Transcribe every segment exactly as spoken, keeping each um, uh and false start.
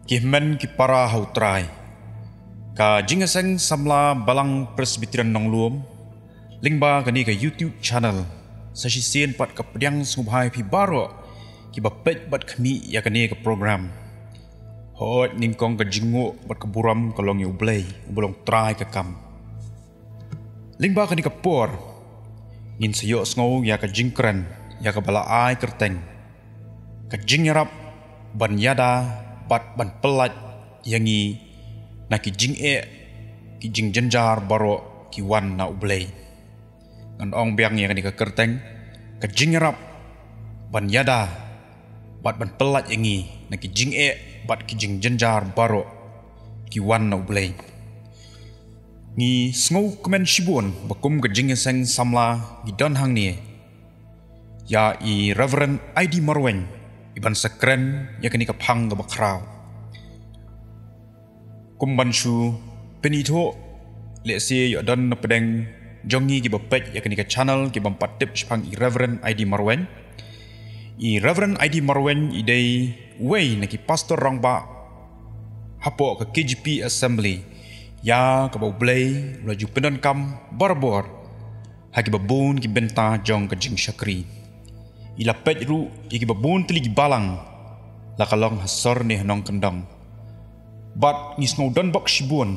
Ki hynmen ki para ha U Trai. Ka Jingïaseng Samla Balang Presbyterian Nonglum, lyngba kane ka YouTube channel, sa shisien pat ka pdiang sngewbha ïa phi baroh kiba peit bad khmih ïa kane ka program. Hooid, nyngkong ka jingnguh bad ka burom ka long ïa U Blei, uba long Trai ka kam. Lyngba kane ka por, ngin sa ïohsngew ïa ka jingkren, ïa kaba la ai kyrteng, ka jingïarap ban ïada bad ban pyllait ïa ngi na ki jingeh, ki jingjynjar baroh ki wan na U Blei. Ngan ong biang ïa kane ka kyrteng, ka jingïarap ban ïada bad ban pyllait ïa ngi na ki jingeh bad ki jingjynjar baroh ki wan na U Blei. Ngi sngewkmen shibun ba kum ka Jingïaseng Samla ngi don hangne ïa i Reverend Aidi Marwein, iban sa kren ïa kane ka phang kaba khraw. Kum ban shu pynithuh, lehse ïoh don na pdeng jong ngi kiba peit ïa kane ka channel ki bym pat tip shaphang i Reverend Aidi Marwein. I Reverend Aidi Marwein i dei uwei na ki pastor rangbah hapoh ka K J P Assembly, ïa kaba U Blei u la ju pyndonkam barabor ha kiba bun ki bynta jong ka jingshakri. I la peit ruh ïa kiba bun tylli ki balang, la ka long ha sor ne ha nongkyndong. Bad ngi sngew donbok shibun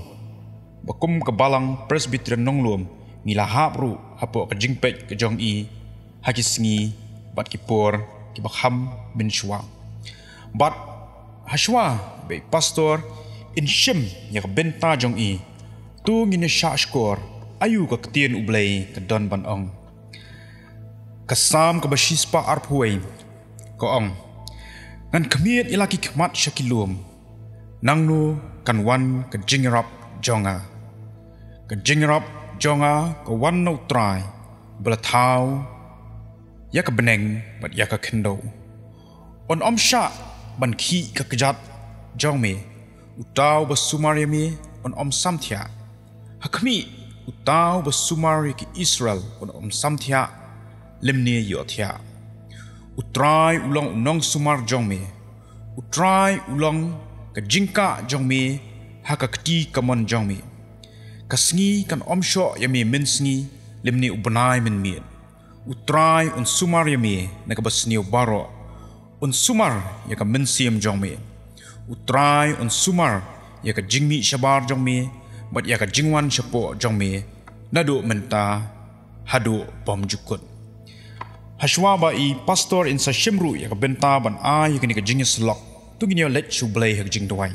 ba kum ka Balang Presbyterian Nonglum, ngi la hap ruh hapoh ka jingpeit ka jong i ha ki sngi bad ki por kiba kham mynshuwa. Bad hashwa ba i pastor in shim ïa ka bynta jong i, to ngin ïa shah shkor aïu ka ktien U Blei ka don ban ong. Ka Salm kaba shispah arphew wei ka ong, ngan khmied ïa la ki khmat sha ki lum, nangno kan wan ka jingïarap jong nga? Ka jingïarap jong nga ka wan na U Trai, ba la thaw ïa ka bneng bad ïa ka khyndew. Un ym shah ban khih ka kjat jong me, uta uba sumar ïa me un ym samthiah. Ha khmih, uta uba sumar ïa ki Israel un ym samthiah lymne ïohthiah. U Trai u long u nongsumar jong me. U Trai u long ka jingkah jong me ha ka kti kamon jong me. Ka sngi kan ym shoh ïa me mynsngi lymne u bnai mynmiet. U Trai un sumar ïa me na kaba sniew baroh. Un sumar ïa ka mynsiem jong me. U Trai un sumar ïa ka jingmih shabar jong me bad ïa ka jingwan shapoh jong me, naduh mynta haduh bymjukut. Hashwa ba i pastor in sa shim ruh ïa ka bynta ban ai ïa kane ka jingïasyllok, to ngin ïa leit sha U Blei ha ka jingduwai.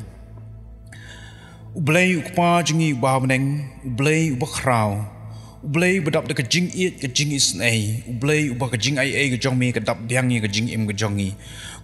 U Blei u Kpa jong ngi uba ha bneng, U Blei uba khraw, U Blei uba dap da ka jingïeit ka jingisynei, U Blei uba ka jingaiei ka jong me ka dap biang ïa ka jingim ka jong ngi.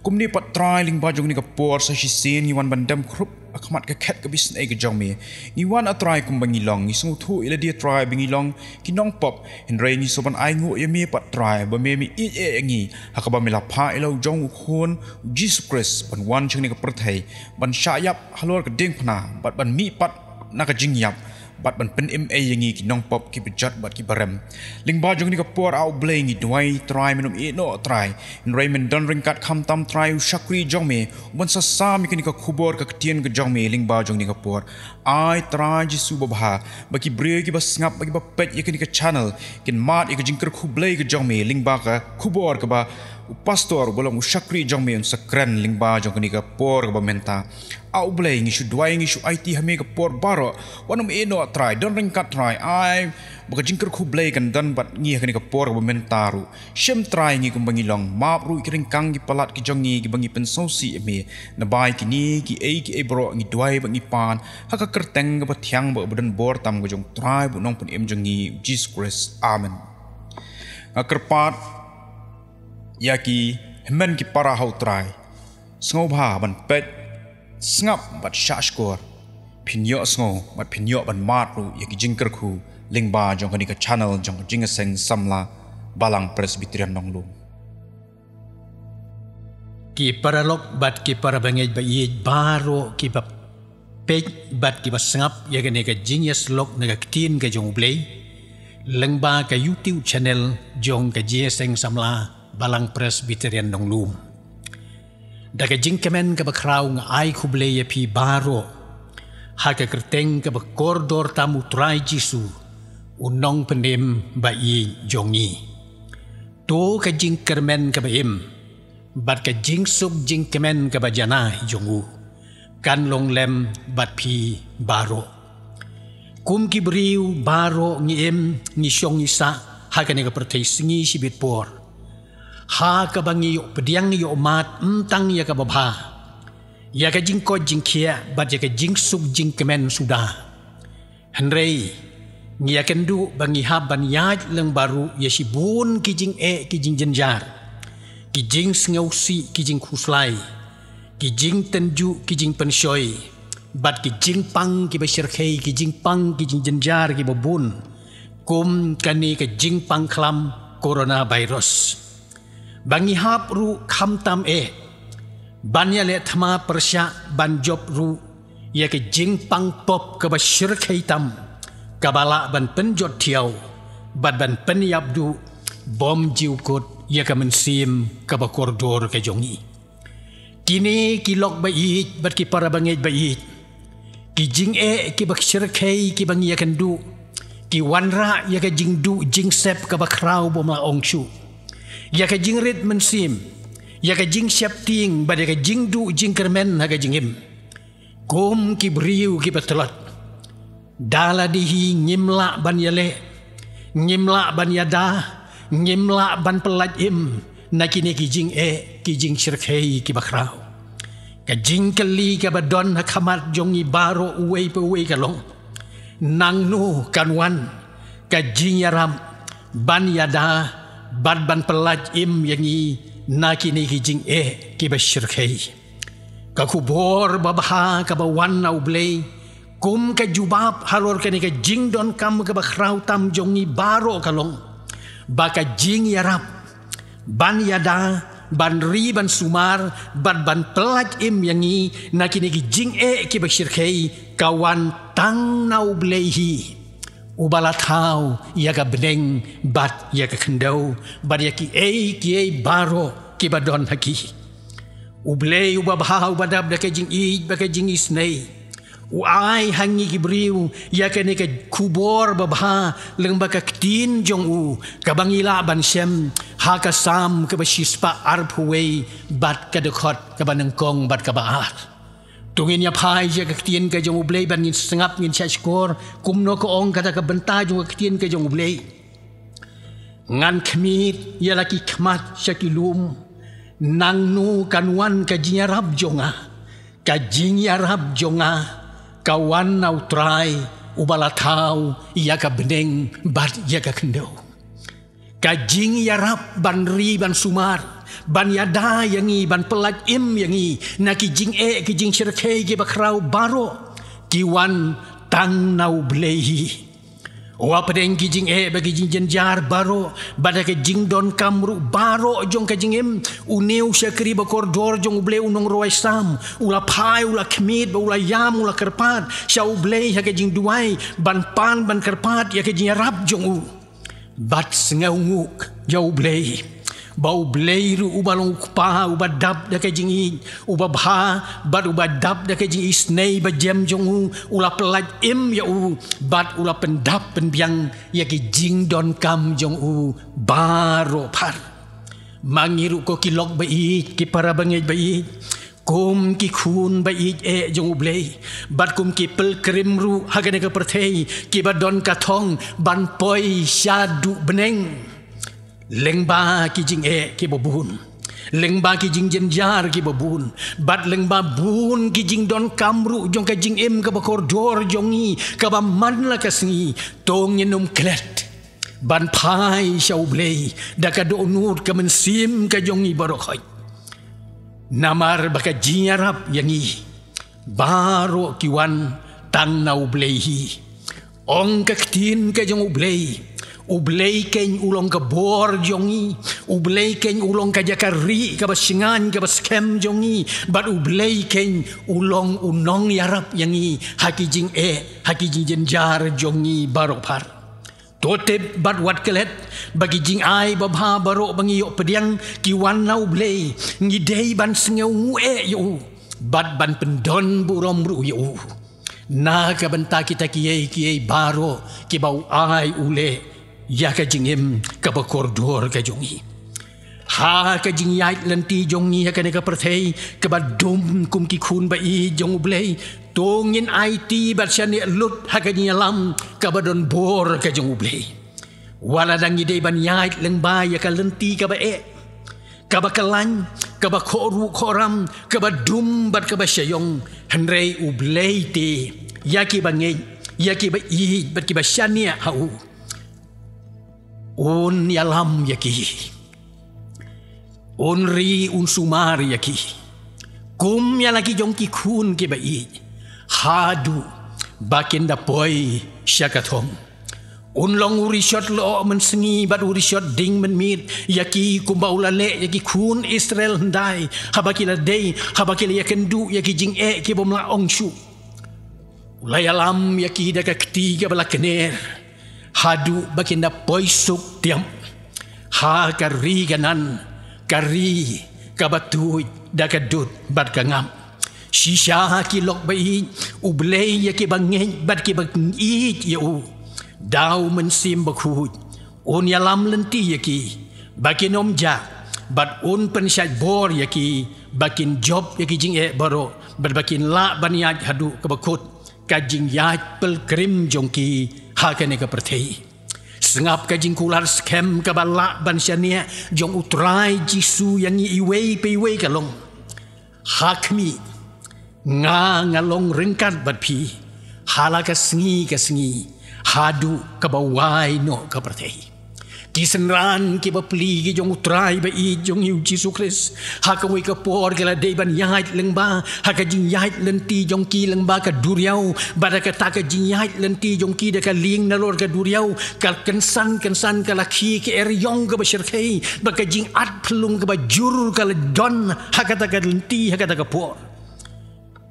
Kumne pat Trai, lyngba jong kane ka por sa shisien ngi wan ban dem khrup ha khmat ka khet kaba isynei ka jong me. Ngi wan, A Trai, kumba ngi long, ngi sngewthuh ïa lade, A Trai, ba ngi long ki nongpop, hynrei ngi sngewbha ban ainguh ïa me pat Trai, ba me, me ïeit ïa ngi, ha kaba me la phah ïa la u jong u Khun, u Jisu Khrist, ban wan sha kane ka pyrthei, ban shah ïap halor ka diengphna, bad ban mih pat na ka jingïap, bad ban pynim ei ïa ngi ki nongpop kiba jot bad kiba rem. Lyngba jong kane ka por, A U Blei, ngi duwai Trai, men ym ïeh noh Trai, hynrei men don ryngkat khamtam Trai u shakri jong me, uban sa sam ïa kane ka khubor ka ktien ka jong me lyngba jong kane ka por. Ai Trai Jisu babha, ba ki briew kiba sngap bad kiba peit ïa kane ka channel kin mad ïa ka jingkyrkhu Blei ka jong me lyngba ka khubor kaba u pastor uba long u shakri jong me un sa kren lyngba jong kane ka por kaba mynta. A U Blei, ngi shu duwai, ngi shu aiti ha me ka por baroh. Wat nym ïeh noh Trai, don ryngkat Trai, ai ba ka jingkyrkhu Blei kan don bad ngi ha kane ka por kaba mynta ruh. Shim Trai ngi kumba ngi long, map ruh ki ryngkang ki palat ki jong ngi kiba ngi pynsngewsih ïa me. Naba ïa kine kiei kiei baroh ngi duwai bad ngi pan ha ka kyrteng kaba thiang bad kaba don bor tam ka jong U Trai bad U Nongpynim jong ngi, U Jisu Khrist. Amen. Nga kyrpad ïa ki hynmen ki para ha U Trai, sngewbha ban peit, sngap bad shah shkor. Phin ïohsngew bad phin ïoh ban mad ruh ïa ki jingkyrkhu lyngba jong kane ka channel jong ka Jingïaseng Samla Balang Presbyterian Nonglum. Ki paralok bad ki parabangeit ba ïeit baroh kiba peit bad kiba sngap ïa kane ka jingïasyllok na ka ktien ka jong U Blei lyngba ka YouTube channel jong ka Jingïaseng Samla Balang Presbyterian Nonglum. Da ka jingkmen kaba khraw nga ai khublei ïa phi baroh ha ka kyrteng kaba kordor tam U Trai Jisu, U Nongpynim ba ïeit jong ngi. To ka jingkyrmen kaba im bad ka jingsuk jingkmen kaba jana jong u kan long lem bad phi baroh. Kum ki briew baroh ngi im, ngi shong ngi sah ha kane ka pyrthei sngi shibit por, ha kaba ngi ïoh pdiang ïoh mad ym tang ïa kaba bha, ïa ka jingkoit jingkhiah bad ïa ka jingsuk jingkmen suda. Hynrei ngi ïakynduh ba ngi hap ban ïaid lyngba ruh ïa shibun ki jingeh ki jingjynjar, ki jingsngewsih ki jingkhuslai, ki jingtynjuh ki jingpynshoi, bad ki jingpang kiba shyrkhei, ki jingpang ki jingjynjar kiba bun, kum kane ka jingpang khlam coronavirus. Ba ngi hap ruh khamtam eh ban ïaleh thma pyrshah ban jop ruh ïa ka jingpang pop kaba shyrkhei tam, kaba lah ban pynjot thiaw bad ban pynïap duh bym ju kut ïa ka mynsiem kaba kordor ka jong ngi. Kine ki lok ba ïeit bad ki para bangeit ba ïeit, ki jingeh kiba shyrkhei kiba ngi ïakynduh, ki wanrah ïa ka jingduh jingsep kaba khraw bym lah ong shuh, ïa ka jingrit mynsiem, ïa ka jingsheptieng bad ïa ka jingduh jingkyrmen ha ka jingim. Kum ki briew kiba tlot, da lade hi ngim lah ban ïaleh, ngim lah ban ïada, ngim lah ban pyllait im na kine ki jingeh ki jingshyrkhei kiba khraw. Ka jingkylli kaba don ha khmat jong ngi baroh uwei pa uwei ka long, nangno kan wan ka jingïarap ban ïada bad ban pyllait im ïa ngi na kine ki jingeh kiba shyrkhei? Ka khubor babha kaba wan na U Blei kum ka jubab halor kane ka jingdonkam kaba khraw tam jong ngi baroh ka long ba ka jingïarap ban ïada, ban ri, ban sumar bad ban pyllait im ïa ngi na kine ki jingeh kiba shyrkhei ka wan tang na U Blei hi, uba la thaw ïa ka bneng bad ïa ka khyndew bad ïa kiei kiei baroh kiba don ha ki. U Blei uba bha, uba dap da ka jingïeit bad ka jingisynei, u ai ha ngi ki briew ïa kane ka khubor babha lyngba ka ktien jong u, kaba ngi lah ban shem ha ka Salm kaba shispah arphew wei bad ka dkhot kaba nyngkong bad kaba ar. To ngin ïa phai sha ka ktien ka jong U Blei bad ngin sngap, ngin shah shkor kumno ka ong kata ka bynta jong ka ktien ka jong U Blei. Ngan khmied ïa la ki khmat sha ki lum, nangno kan wan ka jingïarap jong nga? Ka jingïarap jong nga ka wan na U Trai, uba la thaw ïa ka bneng bad ïa ka khyndew. Ka jingïarap ban ri, ban sumar, ban ïada ïa ngi, ban pyllait im ïa ngi na ki jingeh ki jingshyrkhei kiba khraw baroh, ki wan tang na U Blei hi. Wat hapdeng ki jingeh bad ki jingjynjar baroh bad ka jingdonkam ruh baroh jong ka jingim, une u shakri bakordor jong U Blei, u nongrwai Salm, u la phai, u la khmied bad u la ïam, u la kyrpad sha U Blei ha ka jingduwai ban pan, ban kyrpad ïa ka jingïarap jong u. Bad sngewnguh ïa U Blei, ba U Blei ruh uba long U Kpa uba dap da ka jingïeit, uba bha bad uba dap da ka jingisynei bajem jong u, u la pyllait im ïa u bad u la pyndap pynbiang ïa ki jingdonkam jong u baroh phar. Ma ngi ruh ko ki lok ba ïeit, ki para bangeit ba ïeit, kum ki khun ba ïeit eh jong U Blei bad kum ki pilgrim ruh ha kane ka pyrthei kiba don ka thong ban poi shaduh bneng, lyngba ki jingeh kiba bun, lyngba ki jingjynjar kiba bun, bad lyngba bun ki jingdonkam ruh jong ka jingim kaba kordor jong ngi kaba man la ka sngi, to ngin ym klet ban phai sha U Blei da ka dohnud ka mynsiem ka jong ngi baroh khoit. Namar ba ka jingïarap ïa ngi baroh ki wan tang na U Blei hi. Ong ka ktien ka jong U Blei, U Blei keiñ u long ka bor jong ngi, U Blei keiñ u long ka jaka rieh kaba shngaiñ kaba skhem jong ngi, bad U Blei keiñ u long u nongïarap ïa ngi ha ki jingeh, ha ki jingjynjar jong ngi baroh phar. To tip bad wat klet ba ki jingai babha baroh ba ngi ïoh pdiang ki wan na U Blei, ngi dei ban sngew nguh eh ïa u bad ban pyndon burom ruh ïa u. Na ka bynta kita kiei kiei baroh kiba u ai u leh ïa ka jingim kaba kordor ka jong ngi. Ha ka jingïaid lynti jong ngi ha kane ka pyrthei kaba dum kum ki khun ba ïeit jong U Blei, to ngin aiti bad shaniah lut ha ka jingïalam kaba don bor ka jong U Blei. Wat la dang ngi dei ban ïaid lyngba ïa ka lynti kaba eh, kaba khlaiñ, kaba khohruh khohram, kaba dum bad kaba shaiong, hynrei U Blei te, ïa kiba ngeit, ïa kiba ïeit bad kiba shaniah ha u, un ïalam ïa ki. Un ri un sumar ïa ki kum ïa la ki jong ki khun kiba ïeit, haduh ba kin da poi sha ka thong. Un long u rishot lyoh mynsngi bad u rishot ding mynmiet ïa ki, kumba u la leh ïa ki khun Israel hyndai, haba ki la dei, haba ki la ïakynduh ïa ki jingeh ki bym lah ong shuh. U la ïalam ïa ki da ka kti kaba la kner, haduh ba kin da poi suk tiap ha ka ri Kanaan, ka ri kaba tuid da ka dud bad ka ngap. Shisha ha ki lok ba ïeit, U Blei ïa kiba ngeit bad kiba ïeit ïa u, da U Mynsiem Bakhuid, un ïalam lynti ïa ki ba kin ym jah, bad un pynshait bor ïa ki ba kin jop ïa ki jingeh baroh, bad ba kin lah ban ïaid haduh kaba kut ka jingïaid pilgrim jong ki ha kane ka pyrthei. Sngap ka jingkular skhem kaba lah ban shaniah jong U Trai Jisu ïa ngi iwei pa iwei ka long: Ha khmih, nga nga long ryngkat bad phi ha la ka sngi ka sngi, haduh kaba wai noh ka pyrthei. Ki synran kiba pli ki jong U Trai ba ïeit jong ngi U Jisu Khrist, ha kawei ka por ki la dei ban ïaid lyngba ha ka jingïaid lynti jong ki lyngba ka duriaw, bad ha kata ka jingïaid lynti jong ki da ka lieng nalor ka duriaw, ka kynsan kynsan ka la khie ka eriong kaba shyrkhei, bad ka jingat phyllung kaba jur ka la don ha kata ka lynti, ha kata ka por.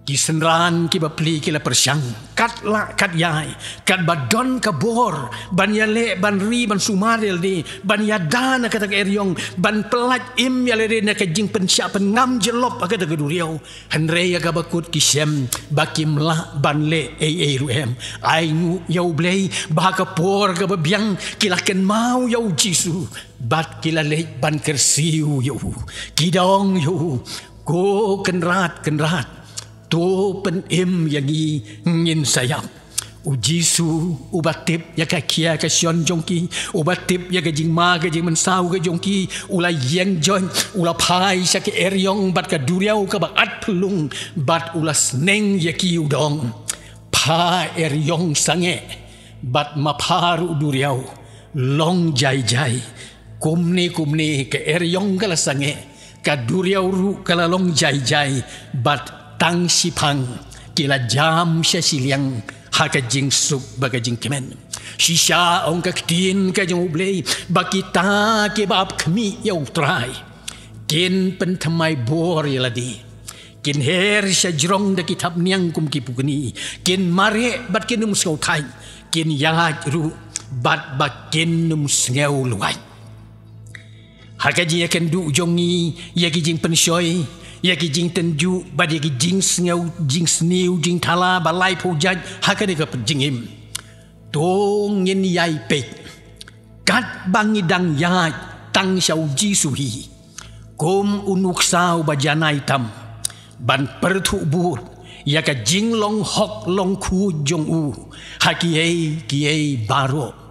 Ki synran kiba pli ki la pyrshang kat lah kat ïai, katba don ka bor ban ïaleh, ban ri, ban sumar ïa lade, ban ïada na kata ka eriong, ban pyllait im ïa lade na ka jingpynshah pynngam jyllop ha kata ka duriaw. Hynrei ïa kaba kut ki shem ba kim lah ban leh ei ei ruh em. Ai nguh ïa U Blei ba ha ka por kaba biang ki la kynmaw ïa U Jisu bad ki la leit ban kyrsiew ïa u. Ki da ong ïa u, Ko Kynrad Kynrad, to pynim ïa ngi, ngin sa ïap. U Jisu uba tip ïa ka khia ka shon jong ki, uba tip ïa ka jingma ka jingmynsaw ka jong ki, u la ïeng joit, u la phai sha ka eriong bad ka duriaw kaba at phyllung, bad u la sneng ïa ki, u da ong, Pha eriong sangeh, bad ma pha ruh duriaw, long jai jai. Kumne kumne ka eriong ka la sangeh, ka duriaw ruh ka la long jai jai, bad tang shiphang ki la jam sha shiliang ha ka jingsuk bad ka jingkmen. Shisha ong ka ktien ka jong U Blei ba kita kiba ap khmih ïa U Trai kin pynthymmai bor ïa lade. Kin her sha jrong da ki thapniang kum ki pukni. Kin mareh bad kin ym sngew thait. Kin ïaid ruh bad ba kin ym sngew lwait. Ha ka jingïakynduh jong ngi ïa ki jingpynshoi, ïa ki jingtynjuh bad ïa ki jingsngew, jingsniew, jingthala ba laiphew jait ha kane ka jingim, to ngin ïai peit katba ngi dang ïaid tang sha U Jisu hi, kum u nuksa uba janai tam, ban pyrthuh bud ïa ka jinglong hok long khuid jong u ha kiei kiei baroh.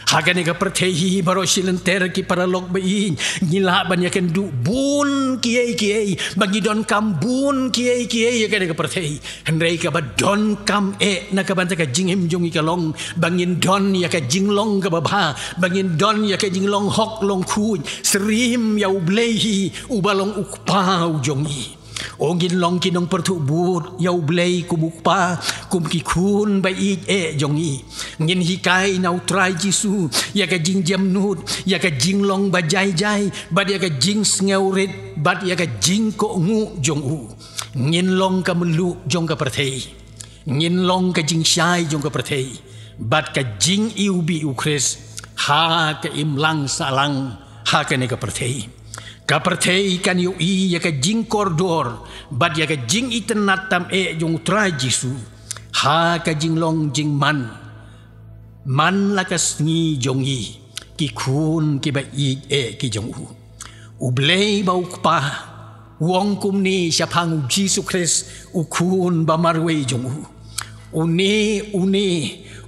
Ha kane ka pyrthei hi baroh shi lynter ki paralok ba ïeit, ngi lah ban ïakynduh bun kiei kiei, ba ngi donkam bun kiei kiei ha kane ka pyrthei. Hynrei kaba donkam eh na ka bynta ka jingim jong ngi ka long ba ngin don ïa ka jinglong kaba bha, ba ngin don ïa ka jinglong hok long khuid, syriem ïa U Blei hi uba long U Kpa u jong ngi. O ngin long ki nongpyrthuh bud ïa U Blei kum U Kpa, kum ki khun ba ïeit eh jong ngi. Ngin hikai na U Trai Jisu ïa ka jingjemnud, ïa ka jinglong ba jai jai, bad ïa ka jingsngewrit, bad ïa ka jingkohnguh jong u. Ngin long ka mluh jong ka pyrthei. Ngin long ka jingshai jong ka pyrthei bad ka jingiwbih U Khrist ha ka imlang sahlang ha kane ka pyrthei. Ka pyrthei kan ïohi ïa ka jingkordor bad ïa ka jingitynnad tam eh jong U Trai Jisu ha ka jinglong jingman man la ka sngi jong ngi, ki khun kiba ïeit eh ki jong u. U Blei ba u Kpa u ong kumne shaphang U Jisu Khrist, U Khun ba marwei jong u: Une, une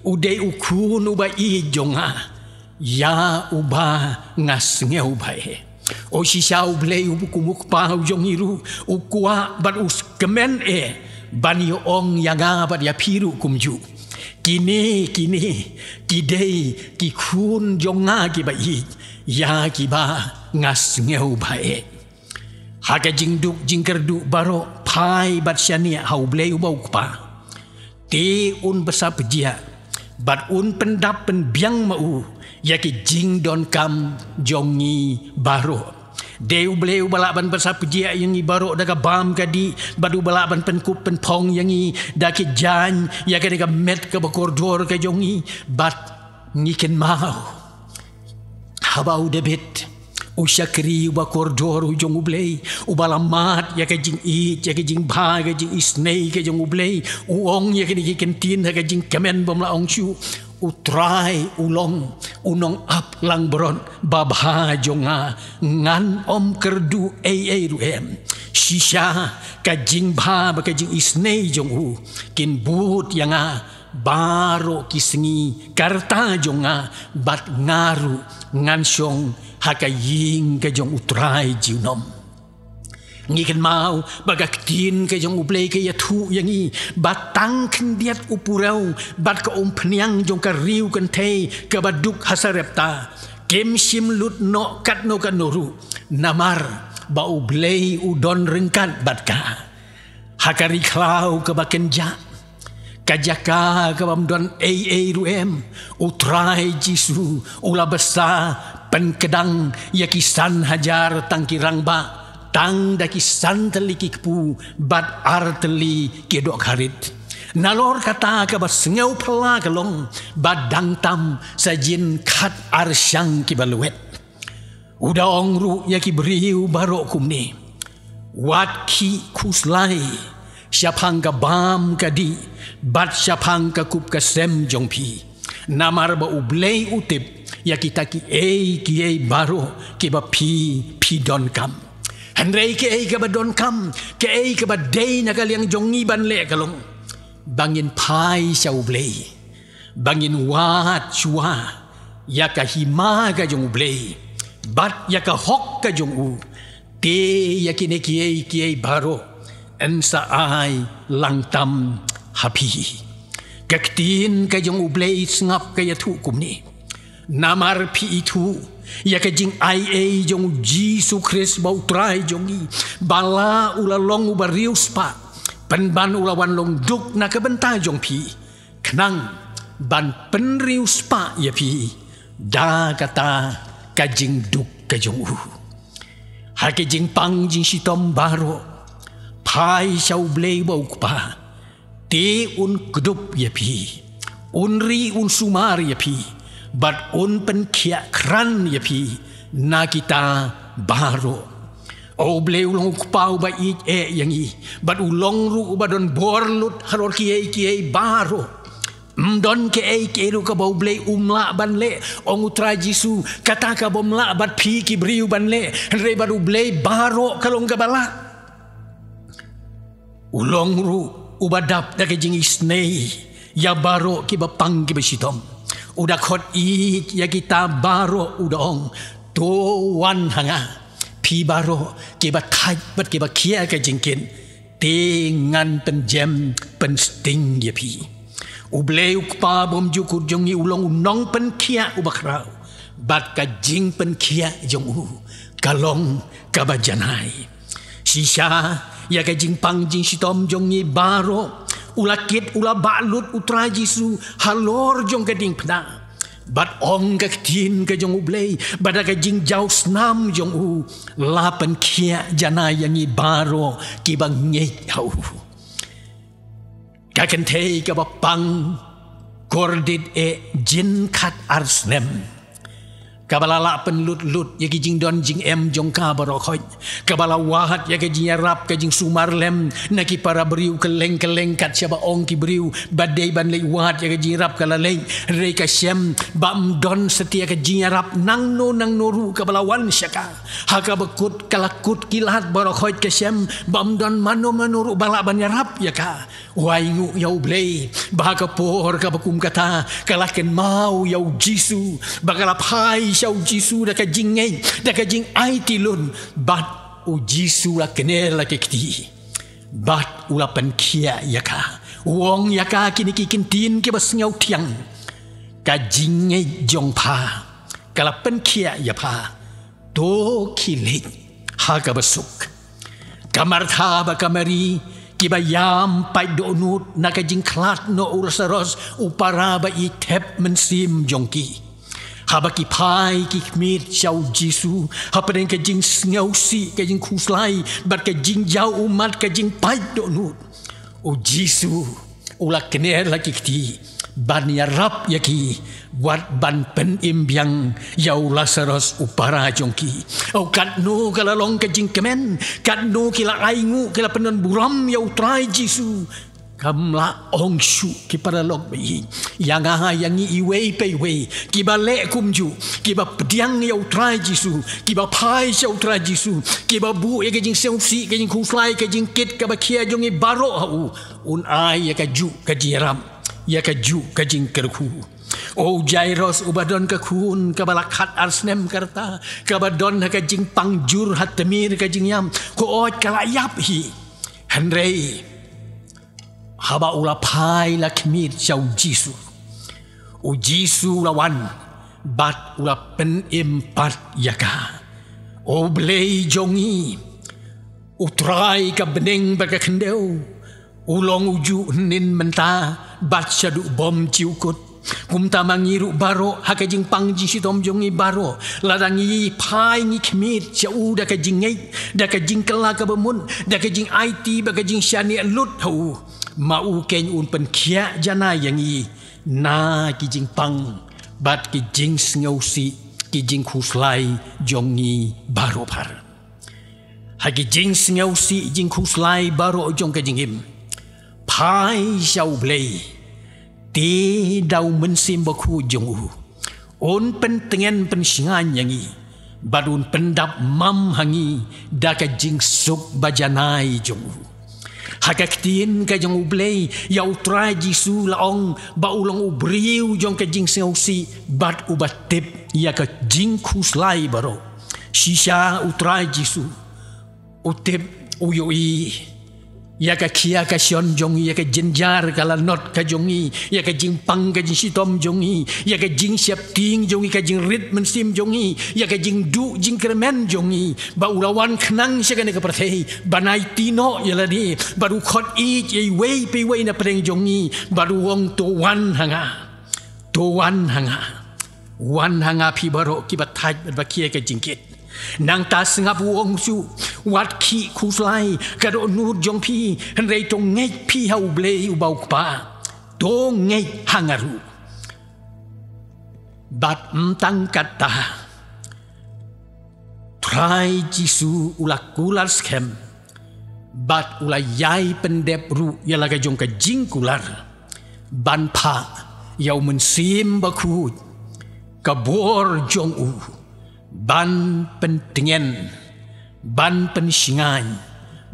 u dei U Khun uba ïeit jong nga, ïa uba nga sngewbha eh. O shisha U Blei u kum U Kpa u jong ngi ruh u kwah bad u kmen eh ban ïa ong ïa nga bad ïa phi ruh kumjuh: Kine, kine ki dei ki khun jong nga kiba ïeit, ïa kiba nga sngewbha eh. Ha ka jingduk jingkyrduh baroh phai bad shaniah ha U Blei uba u Kpa. Te un bsa pjia bad un pyndap pynbiang ma u ïa ki jingdonkam jong ngi baroh. Dei U Blei uba lah ban bsa pjia ïa ngi baroh da ka bam ka dih, bad uba lah ban pynkup pynphong ïa ngi da ki jaiñ ïa ka dei ka met kaba kordor ka jong ngi. Bad ngi kynmaw haba u David, u shakri uba kordor u jong U Blei, uba la mad ïa ka jingïeit, ïa ka jingbha, ka jingisynei ka jong U Blei, u ong ïa kine ki kyntien ha ka jingkmen bym la ong shuh: U Trai u long u nongap langbrot babha jong nga, ngan ym kyrduh ei ei ruh em. Shisha ka jingbha bad ka jingisynei jong u kin bud ïa nga baroh ki sngi ka rta jong nga, bad nga ruh ngan shong ha ka ïing ka jong U Trai junom. Ngi kynmaw ba ka ktien ka jong U Blei ka ïathuh ïa ngi ba tang khyndiat u purew bad ka umphniang jong ka riew kynthei kaba duk ha Sarepta kim shym lut noh katno katno ruh, namar ba U Blei u don ryngkat bad ka. Ha ka ri khlaw kaba kynjah, ka jaka ka bym don ei ei ruh em, U Trai Jisu u la bsa pynkdang ïa ki san hajar tang ki rangbah tang da ki san tylli ki kpu bad ar tylli ki dohkha rit. Nalor kata, kaba sngewphylla ka long ba dang tam sa jin khat ar shang kiba lwet. U da ong ruh ïa ki briew baroh kumne: Wat khih khuslai shaphang ka bam ka dih bad shaphang ka kup ka sem jong phi, namar ba U Blei u tip ïa kita kiei kiei baroh kiba phi phi donkam. Hynrei kaei kaba donkam, kaei kaba dei na ka liang jong ngi ban leh ka long ba ngin phai sha U Blei, ba ngin wad shuwa ïa ka hima ka jong U Blei bad ïa ka hok ka jong u. Te ïa kine kiei kiei baroh yn sa ai lang tam ha phi. Ka ktien ka jong U Blei sngap ka ïathuh kumne: Namar phi ithuh ïa ka jingaiei jong U Jisu Khrist ba U Trai jong ngi, ba la u la long uba riewspah, pynban u la wan long duk na ka bynta jong phi, khnang ban pynriewspah ïa phi da kata ka jingduk ka jong u. Ha ki jingpang jingshitom baroh, phai sha U Blei ba U Kpa, te un kdup ïa phi, un ri un sumar ïa phi, bad un pynkhiah krat ïa phi na kita baroh. O U Blei u long U Kpa uba ïeit eh ïa ngi, bad u long ruh uba don bor lut halor kiei kiei baroh. Ym don kaei kaei ruh kaba U Blei um lah ban leh. Ong U Trai Jisu, kata ka bym lah bad phi ki briew ban leh, hynrei bad U Blei baroh ka long kaba lah. U long ruh uba dap da ka jingisynei ïa baroh kiba pang kiba shitom. U da khot ïeit ïa kita baroh, u da ong: To wan ha nga, phi baroh kiba thait bad kiba khia ka jingkit, te ngan pynjem pynsting ïa phi. U Blei U Kpa bymjukut jong ngi u long u nongpynkhiah uba khraw, bad ka jingpynkhiah jong u ka long kaba janai. Shisha ïa ka jingpang jingshitom jong ngi baroh, u la kit, u la bah lut U Trai Jisu halor jong ka diengphna, bad ong ka ktien ka jong U Blei ba da ka jingjaw snam jong u la pynkhiah janai ïa ngi baroh kiba ngeit ha u. Ka kynthei kaba pang kordit eh jin khat ar snem, Kaba la lah pynlut lut ïa ki jingdon jingem jong ka baroh khoit. Kaba la wad ïa ka jingïarap ka jingsumar lem na ki para briew kylleng kylleng kat shaba ong ki briew ba dei ban leit wad ïa ka jingïarap ka la leit. Hynrei ka shem ba ym don satia ka jingïarap nangno nangno ruh kaba la wan sha ka. Ha kaba kut ka la kut ki lad baroh khoit ka shem ba ym don mano mano ruh ba lah ban ïarap ïa ka. Wai nguh ïa U Blei ba ha ka por kaba kum kata ka la kynmaw ïa U Jisu ba ka la phai sha U Jisu da ka jingngeit da ka jingaiti lut bad U Jisu la kner la ki kti bad u la pynkhiah ïa ka. U ong ïa ka kine ki kyntien kiba sngewthiang. Ka jingngeit jong pha ka la pynkhiah ïa pha. To khie leit ha kaba suk. Ka Martha bad ka Mari kiba ïam pait dohnud na ka jingkhlad noh u Lasaros u para ba i thep mynsiem jong ki. Haba ki phai ki khmied sha U Jisu hapdeng ka jingsngewsih ka jingkhuslai bad ka jingjaw ummat ka jingpait dohnud. U Jisu u la kner la ki kti ban ïarap ïa ki wat ban pynim biang ïa u Lasaros u para jong ki. O katno ka la long ka jingkmen, katno ki la ai nguh ki la pynburom ïa U Trai Jisu. Kam la ong shuh ki paralok ba ïeit ïa nga ïa ngi iwei pa iwei kiba leh kumjuh kiba pdiang ïa U Trai Jisu kiba phai sha U Trai Jisu kiba buh ïa ka jingsngewsih ka jingkhuslai ka jingkit kaba khia jong ngi baroh ha u. Un ai ïa kajuh ka jingïarap ïa kajuh ka jingkyrkhu. O Jairus uba don ka khun kaba la khat ar snem ka rta kaba don ha ka jingpang jur ha tmir ka jingïam. Ko ot ka la ïap hi. Hynrei haba u la phai la khmied sha U Jisu, U Jisu u la wan bad u la pynim pat ïa ka. O Blei jong ngi, U Trai ka bneng bad ka khyndew, u long ujuh hynnin mynta bad shaduh bymjukut. Kumta ma ngi ruh baroh ha ka jingpang jingshitom jong ngi baroh lada ngi phai ngi khmied sha u da ka jingngeit da ka jingkylla kaba mut da ka jingaiti bad ka jingshaniah lut ha u. Ma u keiñ un pynkhiah janai ïa ngi na ki jingpang bad ki jingsngewsih ki jingkhuslai jong ngi baroh phar. Ha ki jingsngewsih jingkhuslai baroh jong ka jingim, phai sha U Blei. Te da U Mynsiem Bakhuid jong u un pyntngen pynshngaiñ ïa ngi bad un pyndap mam ha ngi da ka jingsuk bajanai jong u. Ha ka ktien ka jong U Blei ïa U Trai Jisu la ong ba u long u briew jong ka jingsngewsih bad uba tip ïa ka jingkhuslai baroh. Shisha U Trai Jisu u tip, u ïohi ïa ka khia ka shon jong ngi, ïa ka jynjar ka lanot ka jong ngi, ïa ka jingpang ka jingshitom jong ngi, ïa ka jingsheptieng jong ngi, ka jingrit mynsiem jong ngi, ïa ka jingduh jingkyrmen jong ngi, ba u la wan khnang sha kane ka pyrthei ban aiti noh ïa lade bad u khot ïeit ïa iwei pa iwei na pdeng jong ngi bad u ong, to wan ha nga. To wan ha nga. Wan ha nga phi baroh kiba thait bad ba khia ka jingkit. Nangta sngap u ong shuh, wat khih khuslai ka dohnud jong phi, hynrei to ngeit phi ha U Blei uba u Kpa. To ngeit ha nga ruh. Bad ym tang katta, Trai Jisu u la kular skhem bad u la ïai pyndep ruh ïa la ka jong ka jingkular ban phah ïa U Mynsiem Bakhuid ka bor jong u ban pyntngen, ban pynshngaiñ,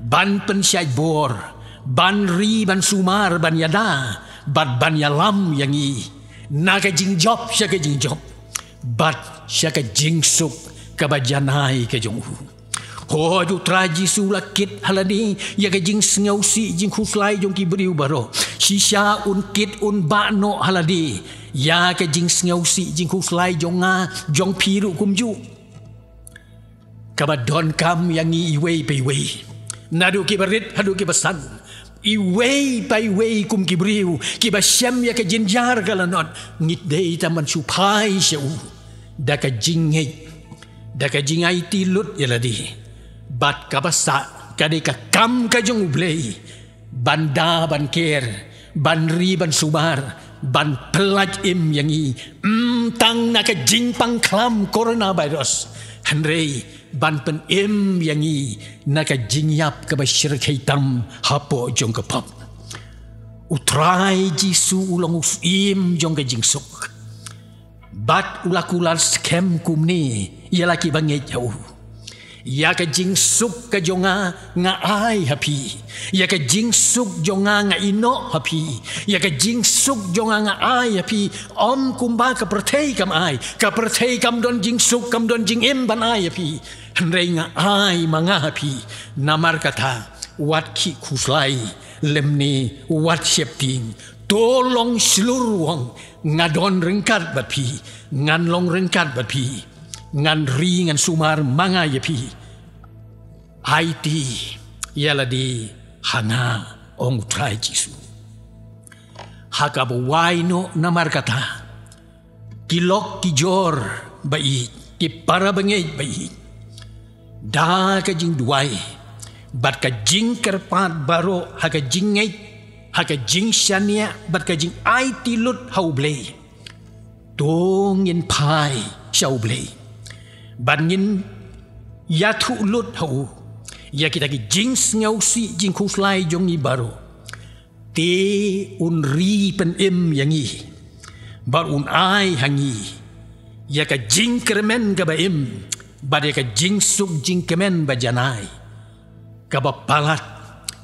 ban pynshait bor, ban ri ban sumar, ban ïada bad ban ïalam ïa ngi na ka jingjop sha ka jingjop bad sha ka jingsuk kaba janai ka jong u. Hooid, U Trai Jisu u la kit ha lade ïa ka jingsngewsih jingkhuslai jong ki briew baroh. Shisha un kit, un bah noh ha lade ïa ka jingsngewsih jingkhuslai jong nga, jong phi ruh kumjuh. Kaba donkam ïa ngi iwei pa iwei, naduh kiba rit haduh kiba san, iwei pa iwei kum ki briew kiba shem ïa ka jynjar ka lanot, ngi dei tang ban shu phai sha u da ka jingngeit, da ka jingaiti lut ïa lade. Bad kaba sah, ka dei ka kam ka jong U Blei ban da, ban ker, ban ri, ban sumar, ban pyllait im ïa ngi, ym tang na ka jingpang khlam coronavirus, hynrei ban pynim ïa ngi na ka jingïap kaba shyrkhei tam hapoh jong ka pop. U Trai Jisu u long u syiem jong ka jingsuk. Bad u la kular skhem kumne ïa la ki bangeit ha u: Ïa ka jingsuk ka jong nga nga ai ha phi. Ïa ka jingsuk jong nga nga ïehnoh ha phi. Ïa ka jingsuk jong nga nga ai ha phi. Ym kumba ka pyrthei kam ai. Ka pyrthei kam don jingsuk, kam don jingim ban ai ha phi. Hynrei nga ai ma nga ha phi. Namar kata, wat khih khuslai lymne wat sheptieng. To long shlur, u ong, nga don ryngkat bad phi. Ngan long ryngkat bad phi. Ngan ri, ngan sumar ma nga ïa phi. Aiti ïa lade ha nga, ong u Trai Jisu. Ha kaba wai noh namar kata, ki lok ki jor ba ïeit, ki para bangeit ba ïeit, da ka jingduwai bad ka jingkyrpad baroh, ha ka jingngeit, ha ka jingshaniah bad ka jingaiti lut ha U Blei, to ngin phai sha U Blei bad ngin ïathuh lut ha u ïa kita ki jingsngewsih jingkhuslai jong ngi baroh. Te un ri pynim ïa ngi bad un ai ha ngi ïa ka jingkyrmen kaba im bad ïa ka jingsuk jingkmen ba janai, kaba palat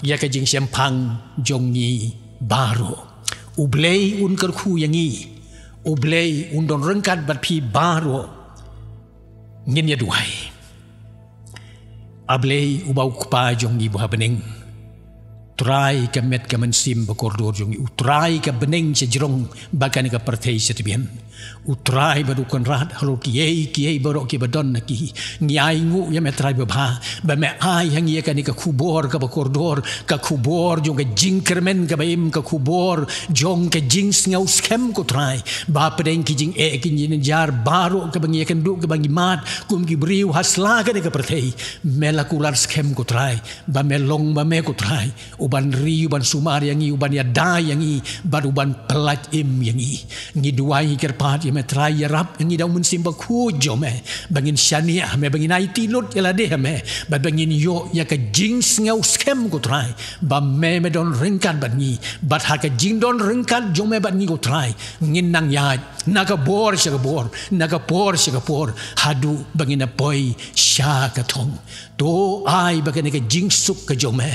ïa ka jingshemphang jong ngi baroh. U Blei un kyrkhu ïa ngi. U Blei un don ryngkat bad phi baroh. Ngin ïa duwai. A Blei uba u Kpa jong ngi ba ha bneng, Trai ka met ka mynsiem ba kordor jong ngi, U Trai ka bneng shajrong bad kane ka pyrthei shatbian. U Trai bad U Kynrad halor kiei kiei baroh kiba don ha ki, ngi ainguh ïa me Trai babha ba me ai ha ngi ïa kane ka khubor kaba kordor, ka khubor jong ka jingkyrmen kaba im, ka khubor jong ka jingsngew skhem, ko Trai, ba hapdeng ki jingeh ki jingjar baroh kaba ngi ïakynduh, kaba ngi mad kum ki briew ha sla kane ka pyrthei, me la kular skhem, ko Trai, ba me long ma me, ko Trai, uban ri, uban sumar ïa ngi, uban ïada ïa ngi bad uban pyllait im ïa ngi. Ngi duwai, ngi kyrpad ïa me Trai, ïarap ïa ngi da U Mynsiem Bakhuid jong me, ba ngin shaniah ha me, ba ngin aiti lut ïa lade ha me, bad ba ngin ïoh ïa ka jingsngew skhem, ko Trai, ba me, me don ryngkat bad ngi, bad ha ka jingdon ryngkat jong me bad ngi, ko Trai, ngin nang ïaid na ka bor sha ka bor, na ka por sha ka por, haduh ba ngin ïa poi sha ka thong. To ai ba kane ka jingsuk ka jong me,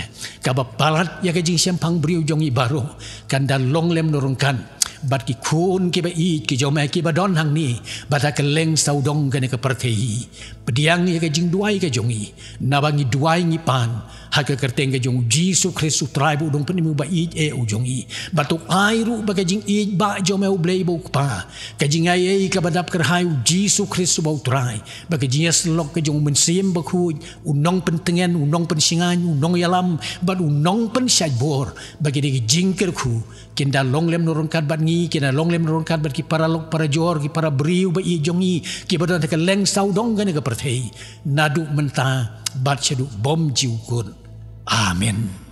kaba palat ïa ka jingshemphang briew jong ngi baroh, kan da long lem nongryngkat bad ki khun kiba ïeit ki jong me kiba don hangne bad ha kylleng sawdong kane ka pyrthei. Pdiang ïa ka jingduwai ka jong ngi, naba ngi duwai ngi pan ha ka kyrteng ka jong U Jisu Khrist, U Trai ba u don, U Nongpynim uba ïeit eh u jong ngi. Bad to ai ruh ba ka jingïeit ba jong me, U Blei ba u Kpa, ka jingaiei kaba dap kyrhai, U Jisu Khrist uba U Trai, ba ka jingïasyllok ka jong U Mynsiem Bakhuid, U Nongpyntngen, U Nongpynshngaiñ, U Nongïalam bad U Nongpynshait bor, ba kine ki jingkyrkhu kin da long lem nongryngkat bad ngi, kin da long lem nongryngkat bad ki paralok parajor, ki para briew ba ïeit jong ngi kiba don ha kylleng sawdong kane ka pyrthei, naduh mynta bad shaduh bymjukut. Amen.